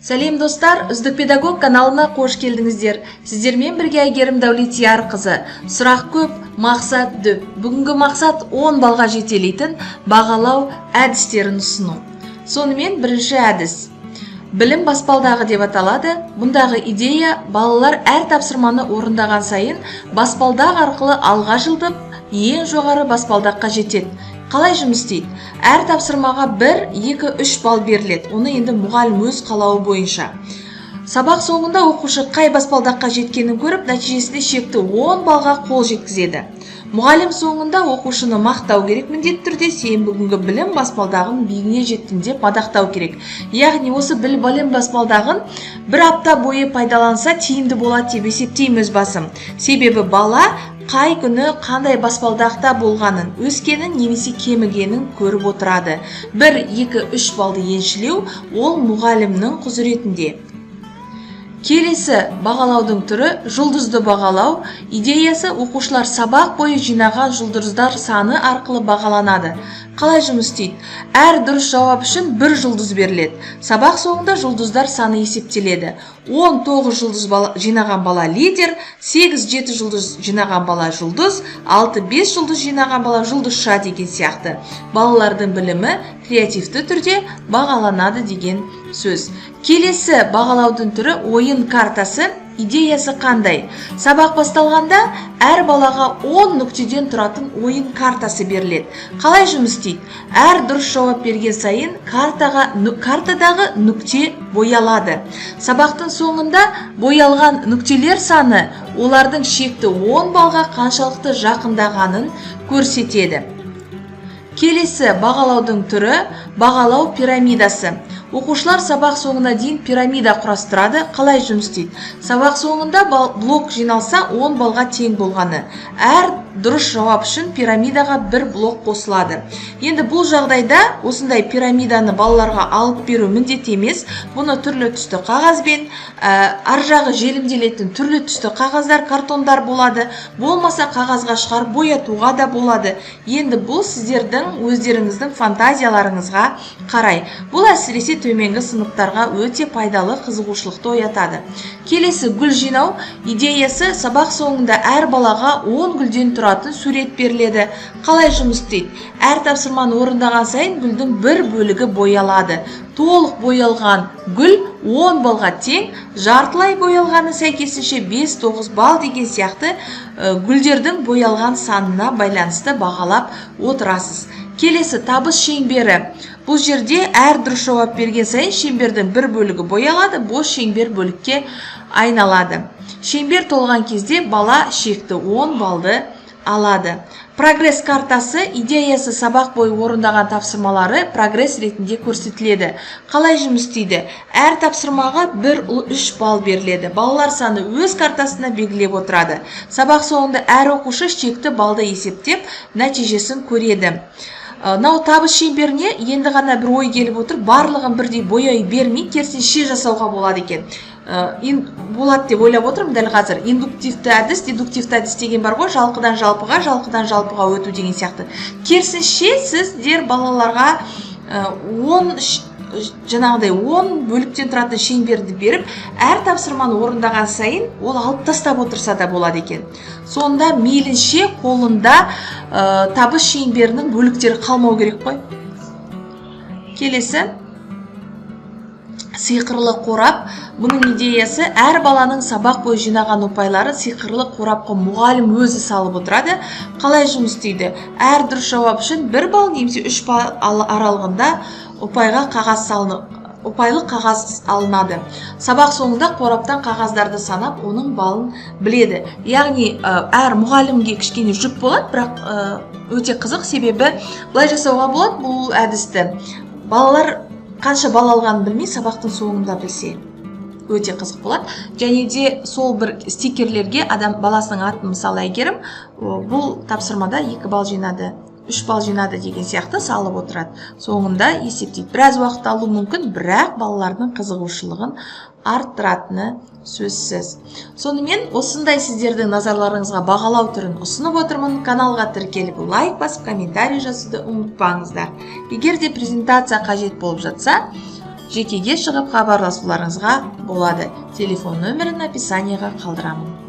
Сәлем, достар! «Үздік педагог» каналына қош келдіңіздер! Сіздермен бірге Әйгерім Дәулетиярқызы. Сұрақ көп, мақсат дөп. Бүгінгі мақсат – 10 балға жетелейтін бағалау әдістерін ұсыну. Сонымен, бірінші әдіс «Білім баспалдағы» деп аталады. Бұндағы идея: балалар әр тапсырманы орындаған сайын баспалдақ арқылы алға жылдып, ең жоғары баспалдаққа жетеді. Қалай жұмыс істейді? Әр тапсырмаға 1, 2, 3 балл беріледі. Оны енді мұғалім өз қалауы бойынша. Сабақ соңында оқушы қай баспалдаққа жеткенін көріп, нәтижесінде шекті 10 баллға қол жеткізеді. Мұғалім соңында оқушыны мақтау керек міндетті түрде. «Сен бүгінгі білім баспалдағының биігіне жеттің», – деп мадақтау керек. Яғни осы білім баспалдағын бір апта бойы пайдаланса, тиімді болады деп есептеймін өз басым. Себебі бала қай күні қандай баспалдақта болғанын, өскенін немесе кемігенін көріп отырады. 1, 2, 3 балды еншілеу ол мұғалімнің құзыретінде. Келесі бағалаудың түрі – жұлдызды бағалау. Идеясы: оқушылар сабақ бойы жинаған жұлдыздар саны арқылы бағаланады. Қалай жұмыс істейді? Әр дұрыс жауап үшін бір жұлдыз беріледі. Сабақ соңында жұлдыздар саны есептеледі. 19 жұлдыз жинаған бала – лидер, 8-7 жұлдыз жинаған бала – жұлдыз, 6-5 жұлдыз жинаған бала – жұлдызша деген сияқты. Балалардың білімі креативті түрде бағаланады деген сөз. Келесі бағалаудың түрі – ойын картасы. Идеясы қандай? Сабақ басталғанда әр балаға 10 нүктеден тұратын ойын картасы беріледі. Қалай жұмыс істейді? Әр дұрыс жауап берген сайын картадағы нүкте боялады. Сабақтың соңында боялған нүктелер саны олардың шекті 10 балға қаншалықты жақындағанын көрсетеді. Келесі бағалаудың түрі – бағалау пирамидасы. Оқушылар сабақ соңына дейін пирамида құрастырады. Қалай жұмыс істейді? Сабақ соңында блок жиналса, 10 балға тең болғаны. Әр дұрыс жауап үшін пирамидаға бір блок қосылады. Енді бұл жағдайда осындай пирамиданы балаларға алып беру міндет емес. Бұны түрлі түсті қағазбен, ар жағы желімделетін түрлі түсті қағаздар, картондар болады, болмаса қағазға шығарып боятуға да болады. Енді бұл сіздердің өздеріңіздің фантазияларыңызға қарай. Бұл әсіресе төменгі сыныптарға өте пайдалы, қызығушылықты оятады. Келесі – гүл жинау. Идеясы: сабақ соңында әр балаға 10 гүлден тұратын сурет беріледі. Қалай жұмыс істейді? Әр тапсырманы орындаған сайын гүлдің бір бөлігі боялады. Толық боялған гүл 10 балға тең, жартылай боялғаны сәйкесінше 5-9 балл деген сияқты, гүлдердің боялған санына байланысты бағалап отырасыз. Келесі – табыс шеңбері. Бұл жерде әр дұрыс жауап берген сайын шеңбердің бір бөлігі боялады, бос шеңбер бөлікке айналады. Шеңбер толған кезде бала шекті 10 балды алады. Прогресс картасы. Идеясы: сабақ бойы орындаған тапсырмалары прогресс ретінде көрсетіледі. Қалай жұмыс істейді? Әр тапсырмаға 1-3 балл беріледі. Балалар саны өз картасына белгілеп отырады. Сабақ соңында әр оқушы шекті балды есептеп, нәтижесін көреді. Мынау табыс шеңберіне енді ғана бір ой келіп отыр: барлығын бірдей бояй бермей, керісінше жасауға болады екен. Болады деп ойлап отырмын дәл қазір. Индуктивті әдіс, дедуктивті әдіс деген бар ғой, жалқыдан жалпыға, жалқыдан жалпыға өту деген сияқты. Керісінше, сіздер балаларға 10, жаңағыдай 10 бөліктен тұратын шеңберді беріп, әр тапсырманы орындаған сайын ол алып тастап отырса да болады екен. Сонда мейлінше қолында табыс шеңберінің бөліктері қалмау керек қой. Келесі – сиқырлы қорап. Бұның идеясы: әр баланың сабақ бойы жинаған ұпайлары сиқырлы қорапқа мұғалім өзі салып отырады. Қалай жұмыс істейді? Әр дұрыс жауап үшін 1 балл немесе 3 балл аралығында ұпайға қағаз салынып, ұпайлық қағаз алынады. Сабақ соңында қораптан қағаздарды санап, оның балын біледі. Яғни әр мұғалімге кішкене жүк болады, бірақ өте қызық, себебі былай жасауға болады бұл әдісті: балалар қанша балл алғанын білмей, сабақтың соңында білсе, өте қызық болады. Және де сол бір стикерлерге адам баласының атын, мысалы, Әйгерім бұл тапсырмада 2 балл жинады, 3 балл жинады деген сияқты салып отырады, соңында есептейді. Біраз уақыт алуы мүмкін, бірақ балалардың қызығушылығын арттыратыны сөзсіз. Сонымен, осындай сіздердің назарларыңызға бағалау түрін ұсынып отырмын. Каналға тіркеліп, лайк басып, комментарий жазуды ұмытпаңыздар. Егер де презентация қажет болып жатса Жекеге шығып хабарласуларыңызға болады. Телефон нөмірін описание ға қалдырамын.